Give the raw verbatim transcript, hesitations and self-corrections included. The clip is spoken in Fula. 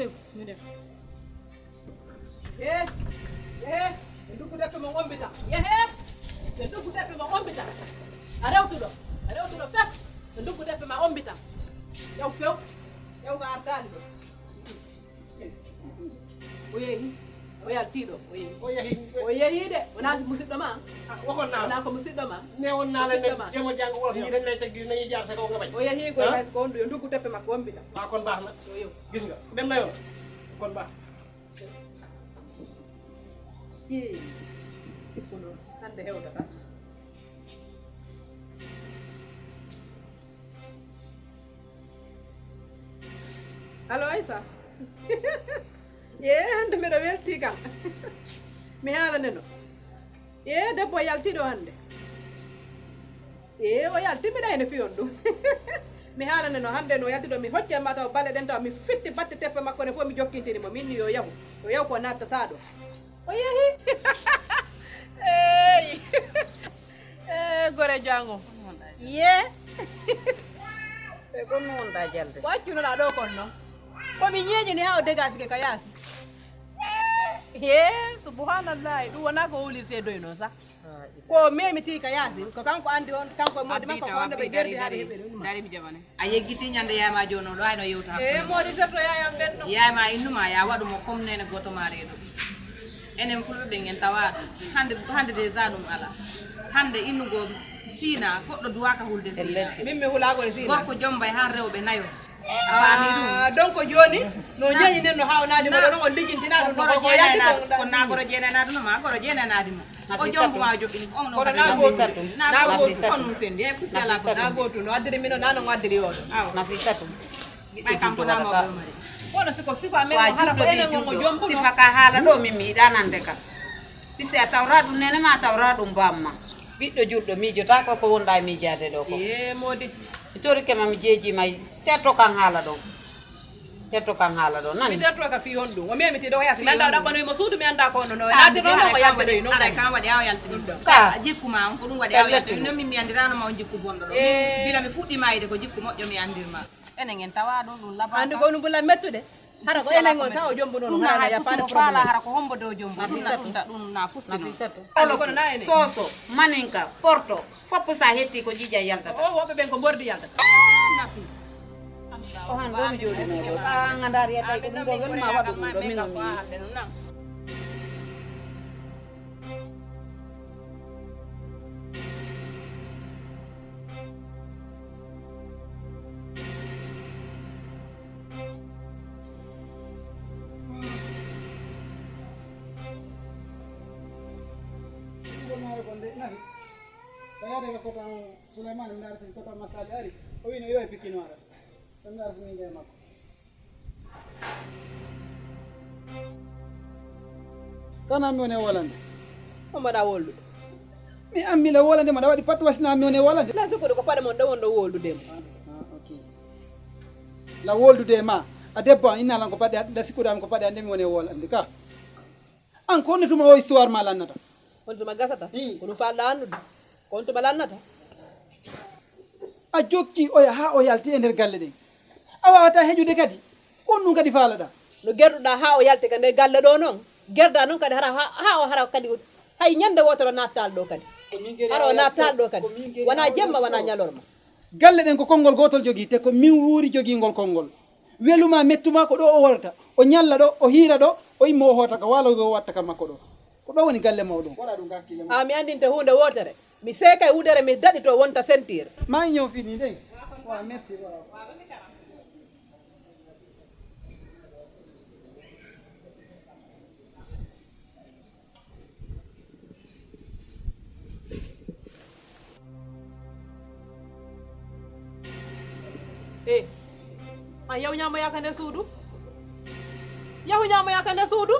Ew, mi dem. Yehee, yehee, ɓe nduggu debbo mo ombita. Yehee, ɓe nduggu debbo mo ombita. A rewtuɗo, a rewtuɗo fes, ɓe nduggu debbo ma ombita. Yaw few, yaw ko ardaani ɗo. O yehi, o yaltii ɗo, o yehi. O yehi. O yehi de, wonaa musiɗɗo ma? Ah, waxoon naa la. Wonaa ko musiɗɗo ma? Ne woon naa la ne, musiɗɗo ma. Jéem a jàng wolof yi, dañ lay teg di nañuy jaar sa kaw nga bañ. O yehi koy, ah? Hay so ko honɗum, yo nduggu debbo makko ombita. Ah, kon baax na. Yo, yo. Gis nga, dem na yoon. Kon baax. Ii, sikku noon, hannde hewtata. Allo, Aissa. Yee, hannde mbiɗa weltii kam. Mi haalaneno. Yee, debbo o yaltii ɗo hannde. Ee, o yalti, mbiɗa hene fiyon ɗum. Mi haalane no hannde no yalti ɗo, mi hocce ma taw bale ɗen taw, mi fitti batte teppe makko ne fof, mi jokkintini mo, min ni yo yahu, yo yahu ko nattata ɗo. O yehi. Eey. Eh, gore jango. Ye. E ko noon da jalde. Ko accunoɗa ɗo kon noon. Ko mi ñeeñini haa o dégage ke ka yaasi. He, subhanallah, ɗum wonaa ko wowlirtee doy noon sah. Ko memiti ka yaasi, ko kanko andi on, kanko e moodi makko, ko wonno ɓe jerdi haa ɓe heɓi ɗum. Dari mi jamane. A yeggiti ñande yaay ma jooni o ɗo, hayno yewta hakkunde. Eh, moodi setto yaay am ɓen ɗo. Yaay ma innuma, ya waɗu mo comme nene gooto ma reedu. Enen fulɓe ɓen en tawa ɗum. Hande, hande déjà ɗum ala. Hande innugo siina, goɗɗo duwaka hulde siina. Min mi hulago e siina. Gorko jombay haa rewɓe nayo. A faami ɗum? Ah, donc jooni, no ñañi nen no haa o naadi mo ɗo, on lijintina ɗum, ko goro jeenay naadi mo, ma goro jeenay naadi mo. O jombo ma o joɓɓini ko on no. Kono na gootum. Na gootum, on mo sendi, e fusi ala ko sendi. Na gootum, no addiri min o, na no addiri o ɗo. Awa. Nafisatu. Ɓay kanko na mawɓe o mari. Kono siko sifa men o hara ko enen on o jombuno. Sifa ka haala ɗo min mi yiɗa nande ka. Pise a tawra ɗum nene ma, a tawra ɗum bamma. Ɓiɗɗo julɗo miijotaako ko wonɗa e miijaade ɗo ko. Ee, moodi. Mi torike ma, mi jeeji ma, terto kan haala ɗon. Terto kan haala ɗon, nani? Mi terto ka fii honɗum? O memiti ɗo ko yaasi. Mi anndaa o ɗaɓɓanoyi mo suudu, mi anndaa ko honno no. Naati noon o yaltinoyi noon. Aray kan waɗi haa o yaltini ɗum ɗo. Ka jikku ma on, ko ɗum waɗi haa o yaltini. Non min mi anndiraano ma on jikku bonɗo ɗo. Ee. Bila mi fuɗɗi maayde ko jikku moƴƴo mi anndir ma. Enen en tawa ɗum, ɗum labaaka. Anndi ko ɗum bula mettude? Hara ko enen on sa o jombo noon, hara ya faade problème. Hara ko hombo dow jombo. Ɗum na, ɗum na, ɗum na fusi noon. Nafisatu. Olo kono na enen. Soso, maninka, porto, foppu sa hetti ko jiija yaltata. O woɓɓe ɓen ko mbordi yaltata. Nafi. Ko han ɗo mi jooɗinoo ɗo. Ɓaawa nga ndaari yetta ko ɗum ɗo woni ma waɗu ɗum ɗo min o mi. Ɗum ko maaro kon de, nafi. Ko yaade ko kotan Souleymane, mi ndaara sen kotan Massaali ari. O wiino yo e pikkino ara. Ɗum ndaara sen min nde makko. Kana mi woni e wolande. O mbaɗa woldude. Mi an mila wolande, mbaɗa waɗi pat wasina mi woni e wolande. La sukkude ko paɗe mon ɗo won ɗo woldude mo. Ah, ok. La woldude ma. A debbo an inna lan ko paɗe an, la sikkude am ko paɗe an de mi woni e wolande ka. An ko honno tuma o histoire ma lannata? Honto ma gasata? Hmm. Ko ɗum faalɗa anndude? Ko honto ma lannata? A jokki oya haa o yalti e nder galle ɗen. A wawata heƴude kadi. Ko honɗum kadi faalaɗa? No gerduɗa haa o yalti ka nder galle ɗo noon. Gerda noon kadi hara ha, ha o hara kadi hay ñande wootere o nattal ɗo kadi. Hara o nattal ɗo kadi. Wona jemma, wona ñalorma. Galle ɗen ko konngol gootol jogii, te ko min wuuri jogiingol konngol. Weluma, mettuma, ko ɗo o worata. O ñalla ɗo, o hiira ɗo, o immo o hoota ka waalo o watta ka makko ɗo. Ko ɗo woni galle mawɗo. Waɗa ɗum ka hakkille ma. A mi anndinte huunde wootere. Mi seekay wudere, mi daɗito wonta sentir. Ma ñoo fini de. Wa, merci, wa. Eh, a yaw ñaamoya ka nder suudu? Yahu ñaamoya ka nder suudu?